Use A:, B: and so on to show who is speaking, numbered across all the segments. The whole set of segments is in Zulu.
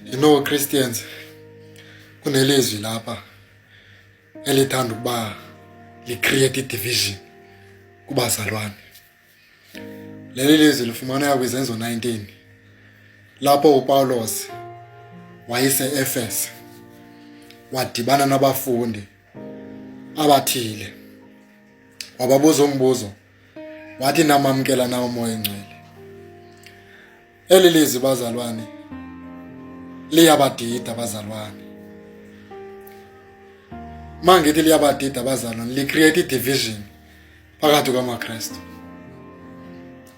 A: You know Christians, kunelizwi lapha elithanda ukuba li-create division kubazalwane. Leli lizwi lifumaneka kwiZenzo 19 lapho uPawulos wayese-Efese wadibana nabafundi abathile, wababuza umbuzo wathi, "Namamkela na uMoya oNgcwele?" Eli lizwi, bazalwane, liyabadida abazalwane. Mangithi liyabadida abazalwane, li-create division phakathi kwamaKristu,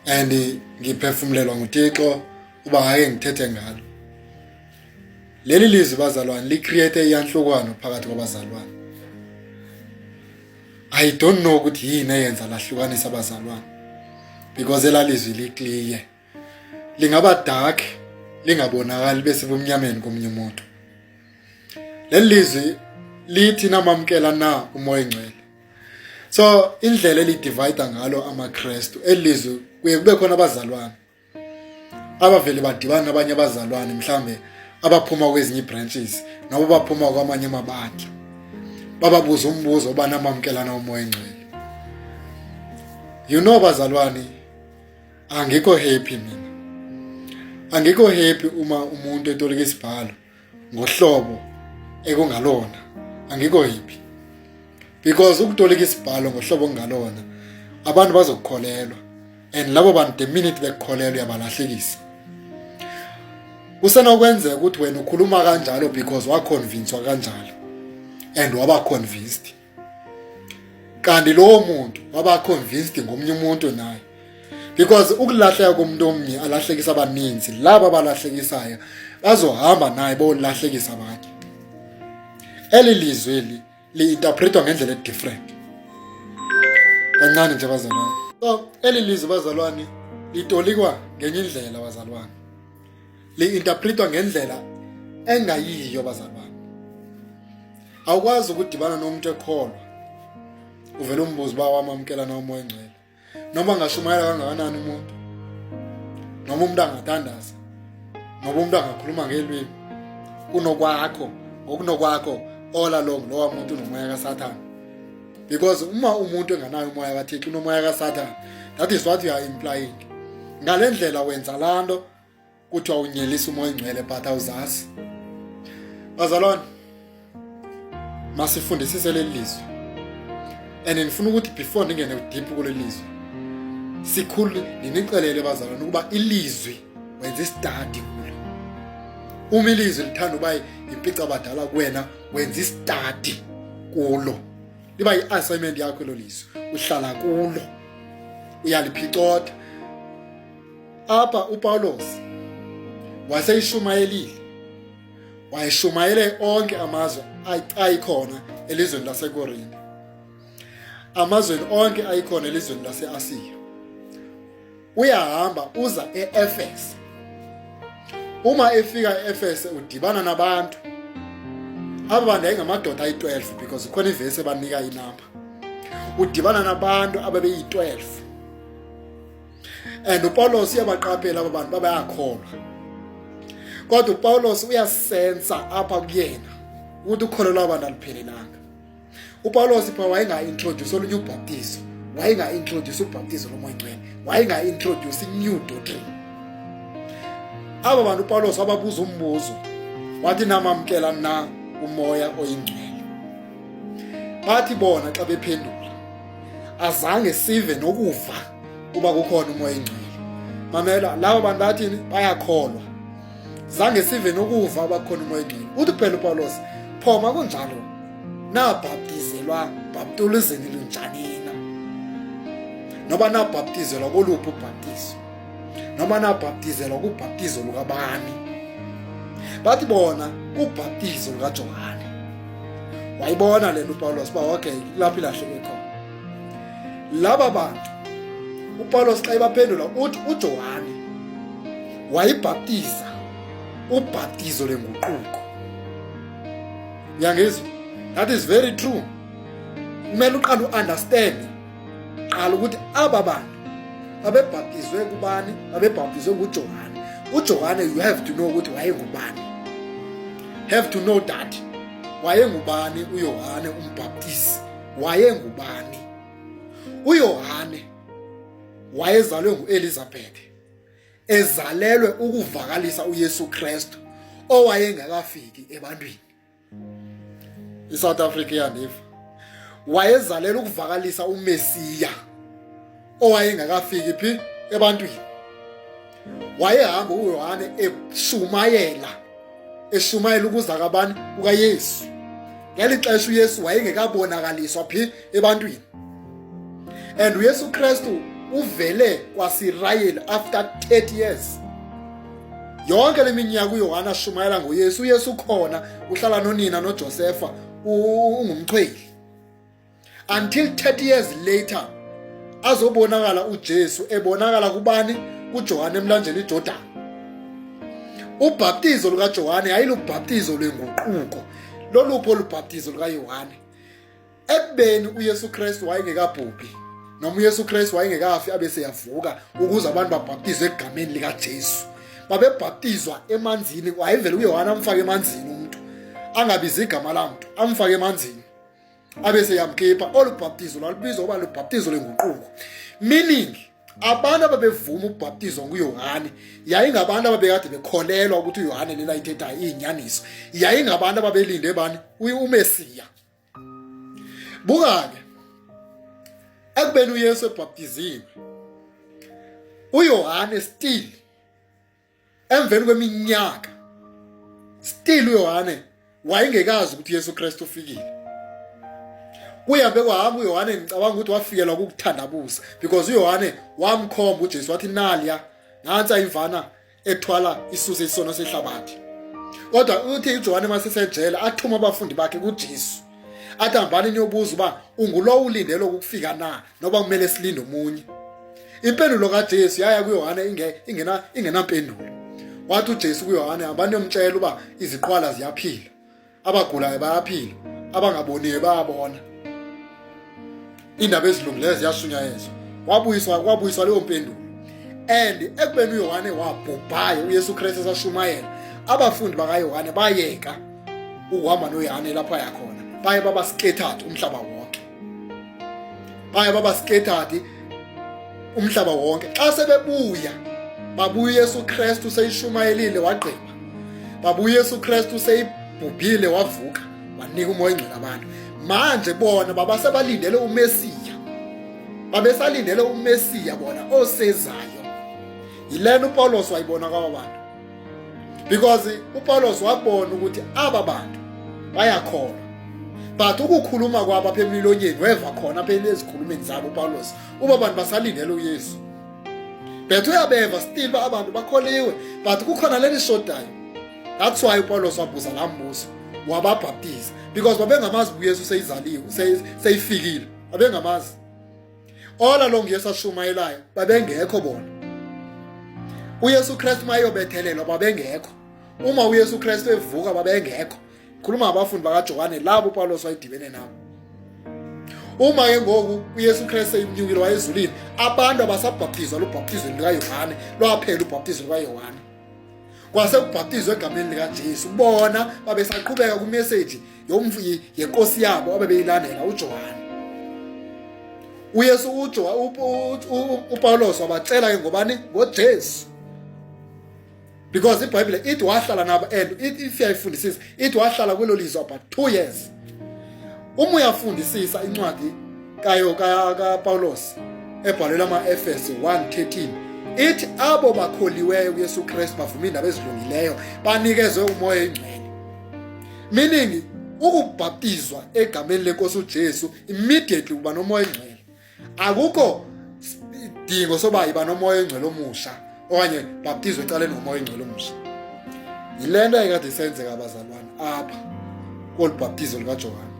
A: and ngiphefumulelwa nguThixo uba ngake ngithethe ngalo leli lizwi. Bazalwane, li-create iyanhlukano phakathi kwabazalwane. I don't know ukuthi yini eyenza lahlukanisa abazalwane, because elalizwi li-clear, lingaba dark, lingabonakali bese bumnyameni komunye umuntu. Leli lizwi lithi, "Namamkela na uMoya oNgcwele?" So indlela eli-divide ngalo amaKristu elizwi, kuye kube khona abazalwane abavele badibana nabanye abazalwane, mhlambe abaphuma kwezinye branches noma baphuma kwamanye amabandla, bababuza umbuzo oba, "Namamkelana uMoya oNgcwele?" Bazalwane, angikho happy mina, angikho happy uma umuntu etolika isibhalo ngohlobo ekungalona. Angikho happy because ukutolika isibhalo ngohlobo okungalona, abantu bazokukholelwa, and labo bantu, the minute bekukholelwa, uyabalahlekisa. Kusenokwenzeka ukuthi wena ukhuluma kanjalo because waconvincewa kanjalo and waba convinced, kanti lowo muntu waba convinced ngomunye umuntu naye, because ukulahleka komuntu omnye alahlekisa abaninzi. Laba abalahlekisayo bazohamba naye bolahlekisa abanye. Eli lizwi eli li-interpretwa ngendlela e-different kancane nje, bazalwane. So eli lizwi, bazalwane, litolikwa ngenye indlela, bazalwane, li-interpretwa ngendlela engayiyo. Bazalwane, awukwazi ukudibana nomuntu ekholwa, uvele umbuzo uba wamamkela na uMoya oNgcwele. Noma angashumayela kangakanani umuntu, noma umuntu angathandaza, noma umuntu angakhuluma ngelwimi, kunokwakho ngokunokwakho, all along lowa muntu unomoya kaSathane, because uma umuntu enganayo umoya kaThixo, unomoya kaSathane. That is what you are implying. Ngale ndlela wenza laa nto kuthiwa unyelisa uMoya oNgcwele, but awuzazi. Bazalwane, masifundisise leli lizwi, and ngifuna ukuthi before ndingene deep kuleli lizwi sikhulu, ndinixelele, bazalwane, ukuba ilizwi wenza i-study kulo. Uma ilizwi lithanda uba impicabadala kuwena, wenza i-study kulo, liba yi-assignment yakho elo lizwi, uhlala kulo, uyaliphicotha. Apha uPawulos waseyishumayelile, wayeshumayele onke amazwe ayikhona elizweni laseKorinte, amazweni onke ayikhona elizweni laseAsiya. Uyahamba uza eEfese. Uma efika eEfese, udibana nabantu. Aba bantu yayingamadoda ayi-12, because khona ivesi ebanika inamba. Udibana nabantu ababeyi-12, and uPawulos uyabaqaphela aba bantu babayakholwa, kodwa uPawulos uyasensa apha kuyena ukuthi ukholo lwabantu aluphelelanga. UPawulos pha wayenga-introduce olunye ubhaptizo, wayenga-introduce ubhaptizo loMoya Ngcwele, wayenga-introduce i-new doctrine. Aba bantu uPawulos wababuza umbuzo wathi, "Namamkela na uMoya oyiNgcwele?" Bathi bona xa bephendula, "Azange sive nokuva uba kukhona uMoya oyiNgcwele." Mamela, laba bantu bathini? Bayakholwa. "Zange sive nokuva uba kukhona uMoya oyiNgcwele." Uthi phela uPawulos, "Phoma kunjalo, nabhaptizelwa bhaptolizeni lunjanina, noba nabhaptizelwa koluphi ubhaptizo, noma nabhaptizelwa kubhaptizo lukabani?" Bathi bona, "Kubhaptizo lukaJohane." Wayibona le nto uPawulos uba okay, kulapho ilahleke khona laba bantu. UPawulos xa ebaphendula uthi uJohane wayibhaptiza ubhaptizo lenguquko. Uyangizwa? That is very true. Kumele uqale u-understand qala ukuthi aba bantu babebhaptizwe kubani. Babebhaptizwe nguJohane. UJohane, you have to know ukuthi wayengubani. have to know that wayengubani uYohane umbhaptisi. Wayengubani uYohane? Wayezalwe nguElizabeth, ezalelwe ukuvakalisa uYesu Kristu owayengakafiki ebantwini. ISouth Africa iyandiva. Wayezalela ukuvakalisa uMesiya owayengakafiki phi ebantwini. Wayehamba uYohane eshumayela, eshumayela ukuza kabani? KukaYesu. Ngeli xesha uYesu wayengekabonakaliswa phi ebantwini. And uYesu Kristu uvele kwaSirayeli after 30 years. Yonke le minyaka uYohane ashumayela ngoYesu, uYesu ukhona, uhlala nonina noJosefa, ungumchweli. Until 30 years later azobonakala uJesu, ebonakala kubani? KuJohane emlanjeni iJordan. Ubhaptizo lukaJohane yayilubhaptizo lwenguquko. Loluphi olubhaptizo lukaYohane? Ekubeni uYesu Kristu wayengekabhubhi, noma uYesu Kristu wayengekafi abe seyavuka ukuze abantu babhaptizwe egameni likaJesu. Babebhaptizwa emanzini, wayevele uYohane amfake emanzini umuntu, angabizi igama lamntu, amfake emanzini abe seyamkhipha. Olu bhaptizo lwalubizwa uba lubhaptizo lwenguquko, meaning abantu ababevuma ukubhaptizwa nguYohane yayingabantu ababekade bekholelwa ukuthi uYohane lena ayithethayo iyinyaniso, yayingabantu ababelinde bani? UMesiya. Buka-ke, ekubeni uYesu ebhaptiziwe, uYohane still emveni kweminyaka still uYohane wayengekazi ukuthi uYesu Kristu ufikile. Kuhambe kwahamba uYohane, ngicabanga ukuthi wafikelwa kukuthandabuza, because uYohane wamkhomba uJesu wathi naliya nantsi ayimvana ethwala isuse isono sehlabathi. Kodwa uthi uJohane masesejele athuma abafundi bakhe kuJesu, athi hambani niyobuza uba ungulowo ulindele ukufika na, noba kumele silinde omunye. Impendulo kaJesu yaya kuYohane ingenampendulo. Wathi uJesu kuYohane, hambani niyomtshela uba iziqhwala ziyaphila, abagulayo bayaphila, abangaboniyo bayabona, iindaba ezilungileyo ziyashunyayezwa. Kwabuyiswa leyo mpendulo. And ekubeni uYohane wabhubhayo, uYesu Kristu esashumayela, abafundi bakaYohane bayeka ukuhamba noYohane lapho yakhona, baye baba scattered umhlaba wonke, baye baba scattered umhlaba wonke. Xa sebebuya, babuya uYesu Kristu seyishumayelile wagqiba, babuya uYesu Kristu seyibhubhile wavuka, wanika umoya ingcwele abantu. Manje bona babasebalindele uMesiya, babesalindele uMesiya bona osezayo. Yilena uPawulos wayibona kwaba bantu, because uPawulos wabona ukuthi aba bantu bayakholwa, but ukukhuluma kwabo apha emilonyeni, weva khona apha ezikhulumeni zabo uPawulos uba bantu basalindele uYesu. But uyabeva still uba abantu bakholiwe, but kukhona leli ishodayo. That's why uPawulos wabuza laa mbuzo, wababhaptiza, because babengamazi uYesu seyizaliwe, seyifikile, babengamazi. All along Yesu ashumayelayo babengekho bona. uYesu Kristu mayobethelelwa babengekho. Uma uYesu Kristu evuka babengekho. Khuluma ngabafundi bakaJohane labo uPawulos wayedibene nabo. Uma ke ngoku uYesu Kristu enyukile wayezulwini, abantu abasabhaptizwa lubhaptizo lukaYohane, lwaphela ubhaptizo lukaYohane. Kwase kubhaptizwa egameni likaJesu. Bona babesaqhubeka kwimeseji yenkosi yabo abebeyilandela uJohane. uYesu uPawulos wabatshela ke ngobani? NgoJesu. Because iBhayibhile ithi wahlala nabo, and if uyayifundisisa ithi wahlala kwelo lizwe about 2 years. Uma uyafundisisa incwadi kayo kaPawulos ebhalelwe ama-Efeso 1:13, ithi abo bakholiweyo kuYesu Kristu bavuma iindaba ezilungileyo banikezwe umoya oyingcwele. Meaning ukubhaptizwa egameni lenkosi uJesu immediately uba nomoya oyingcwele. Akukho sidingo soba yiba nomoya oyingcwele omusha okanye bhaptizwe ecaleni ngomoya oyingcwele omusha. Yile nto ayikade isenzeka abazalwane apha kolu bhaptizo lukaJohane,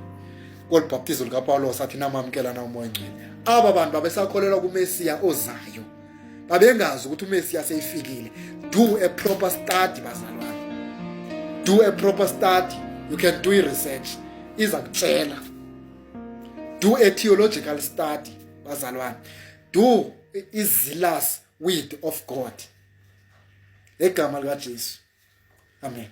A: kolu bhaptizo lukaPawulos, athi namamkela na umoya oyingcwele. Aba bantu babesakholelwa kuMesiya ozayo, babengazi ukuthi uMesiya seyifikile. Do a proper study bazalwane, do a proper study. You can do i-research, iza kutshela. Do a theological study bazalwane, do i-zealous word of God. Egama likaJesu, amen.